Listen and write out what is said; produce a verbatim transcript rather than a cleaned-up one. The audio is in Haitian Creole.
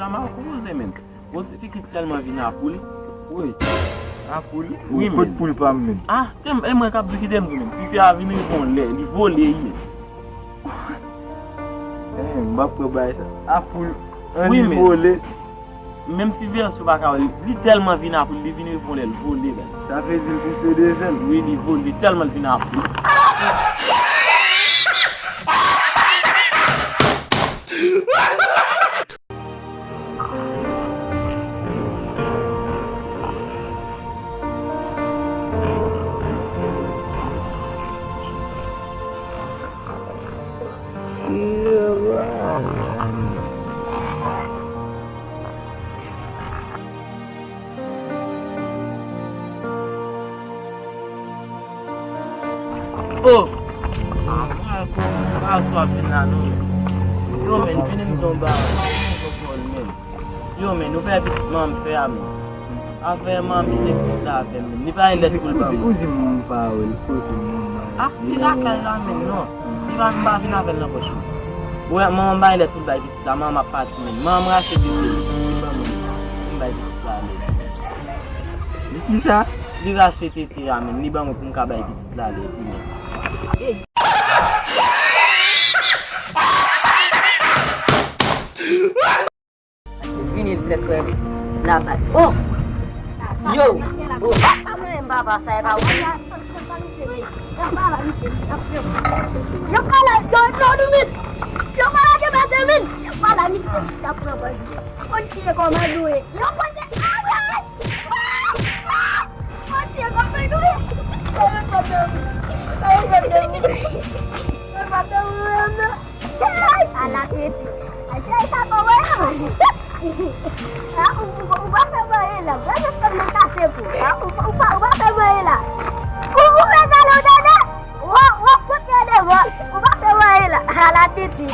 La m ap koze menm. Bon, se fi ki tèlman vin a poul. Wi. A poul? Wi, men. Kot poul pa m menm? Ah, e mwen k ap di kite m tou menm. Tifi a vin reponn lè, li vole ye. Eh, m ap pran bagay sa. A poul, an li vole. Menm si vèsyon pa ka wè, li tèlman vin a poul, li vin reponn lè, li vole, men. Sa vle di l pouse de zèl? Wi, li vole, tèlman l vin a poul. Oh! Ah, mwen, kòman w ap vin la non, men? Yo, men, vini m di w yon bagay. Yo, men, nou fè pitit manman m fè a, men. Afè manman m kite pitit la avè m, men. Li pa gen lèt pou l ban mwen. Ou di moun pa wè l kote moun nan. Ah, li lakay la, men, non. Li pa, m pa vin avè l nan pòch mwen. Ou wè, manman m pa gen lèt pou l bay pitit la, manman m ap pati, men. Manman m rache pitit li, li ban mwen. Li bay pitit la, men. Li ki sa? Li rache tete a, men. Li ban mwen pou m ka bay pitit la, li, men. Vini l fè krèv labat. Oh! Yo! Oh! Sa mwen menm papa sa e pa ou. Yo pa la, yo, yo, nou vin. Yo pa la, yo pa vin. Yo pa la, misye, sa pran bandi. Konn tiye kòman dwe. Yo konn se, ah, wi, wi. Ah, ah. Konn tiye kòman dwe. Ala tete. Ay, sa pa wè non. A, ou, ou, ou pa fè mwen anyen la. Gade sèlman kase kou. A, ou, ou pa, ou pa fè mwen anyen la. Ou, ou fè gade, ou tande? Ou, ou kote devan. Ou pa fè mwen anyen la. Ala tete.